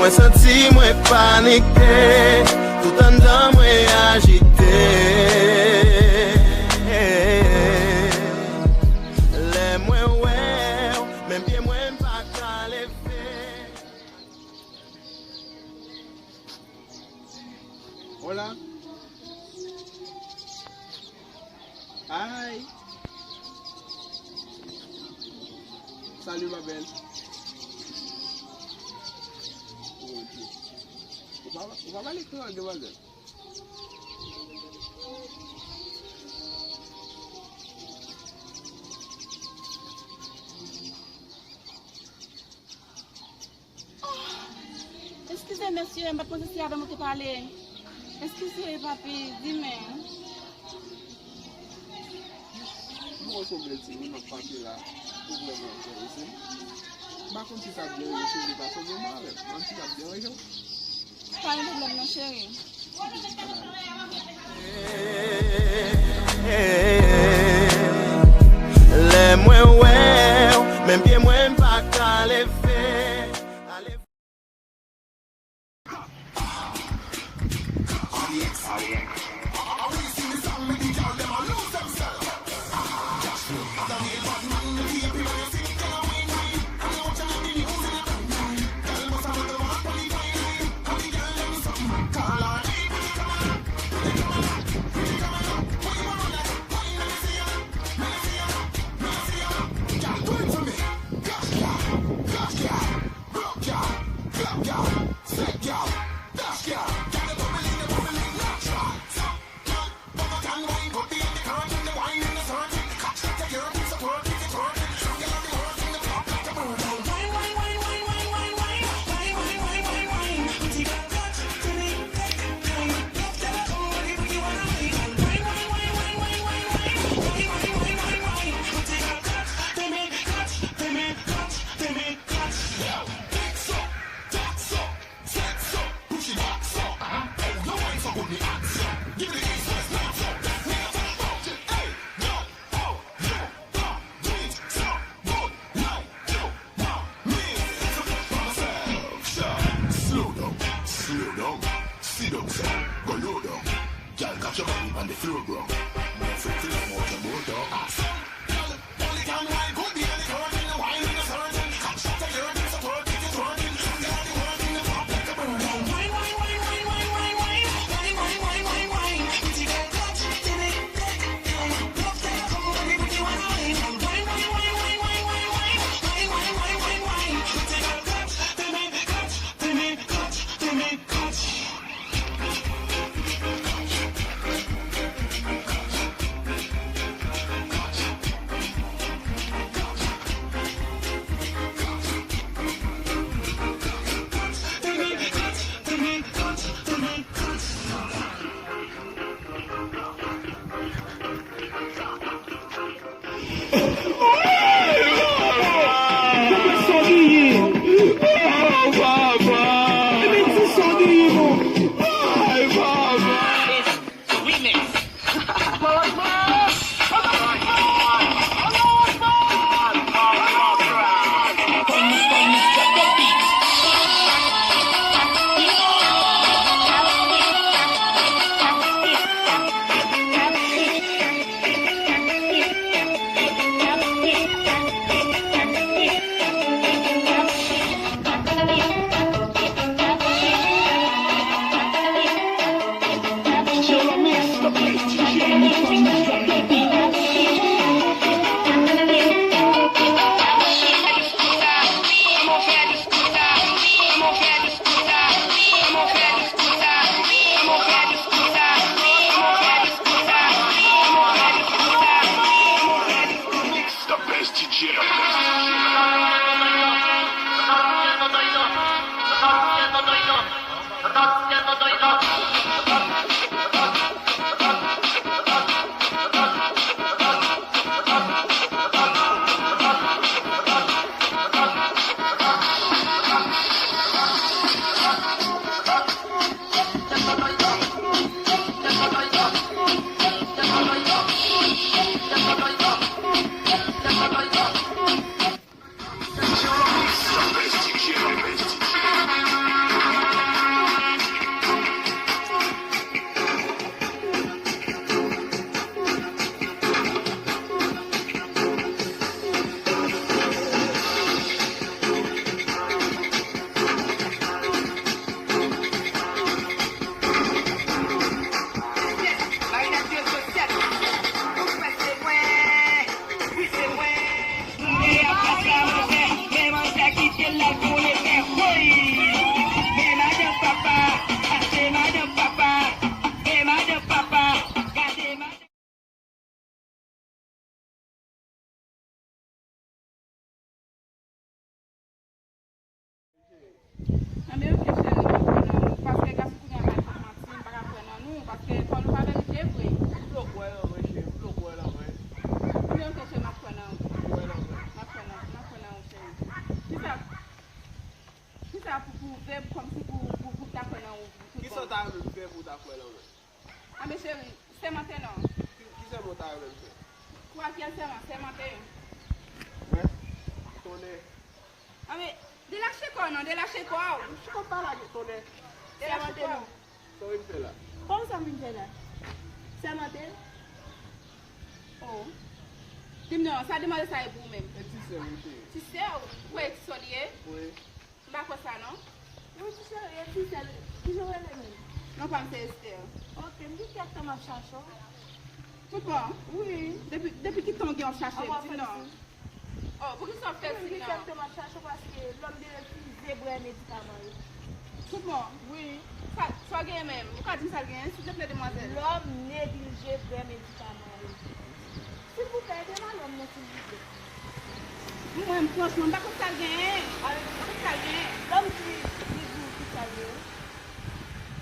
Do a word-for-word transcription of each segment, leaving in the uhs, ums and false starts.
Santi mwen panike, tout anndan mwen ajite. Lè mwen wè w, menm pye mwen pa ka leve. Hola. Hi. Salut, ma belle. Oh, ok. Ou pa, ou pa pale kreyòl, demwazèl? Eskize, mesye, m pa t panse se avè m ou te pale. Eskize, papi, di men. Bon, se bèl timoun, m ap pase la. Ou vrèman enterese m. M pa konn si sa ap byen rive sou li, pa sou moman avè m. Mwen si sa ap byen rive. Pa gen pwoblèm non, cheri. Lè mwen wè w, menm pye mwen pa ka leve. Slow down, slow down, sit down, sir, go low down. Gyal, catch your body on the floor, bro. Mwen fè fè la mò, jambon, dò, ass. Sa pou pwouve m kòmsi pou, pou, pou ta kwè nan ou. Kisa w ta renmen m fè pou w ta kwè nan mwen? Anben cheri, sèmante non. Ki, ki sèman w ta renmen m fè? Twazyèm sèman, sèmante. Mwen? Tonnè. Anben, delache kò w non, delache kò w. Chiko pa lage tonnè. Delache kò w. Sa w vin fè la? Kòman sa m vin fè la? Sèmante l? Oh. Di m non, sa demwazèl sa ye pou ou menm? E ti sè w wi cheri. Ti sè w? Ou kwè e ti sè w li ye? Wi. M pa kwè sa non. Wi ti cheri, e ti sè l. Kijan w rele menm? Non pa m se Esther. Ok, m gen kèk tan m ap chache w. Tout bon? Wi. Depi, depi ki tan w gen w ap chache m? Di m non. Oh, poukisa w ap fè siy nan? Mwen di kèk tan m ap chache w paske lòm de refize bwè medikaman yo. Tout bon? Wi. Sa, sa w genyen menm? Ou ka di m sa l genyen, silvouplè, demwazèl? Lòm neglije bwè medikaman yo. Silvouplè, ede m a lòm nan, silvouplè. Mwen, franchman, m pa konn sa l genyen. M pa konn sa l genyen. Lòm ki, ki di w ki sa l genyen?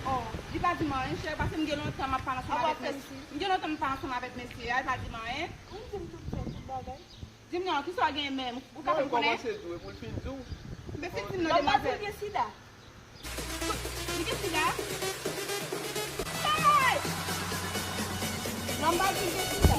Oh, li pa di m anyen, cheri, paske m gen lontan m ap pale ansanm avèk mesye. M gen lontan m pale ansanm avèk mesye a, li pa di m anyen. Ou di m tout sa, tout bagay. Di m non, kisa w genyen menm? Ou ka fè m konnen? Kòmanse di w, epi l fin di w. Men fin di m non, demwazèl. Li gen sida. Li gen sida? Hey! Manman di l gen sida.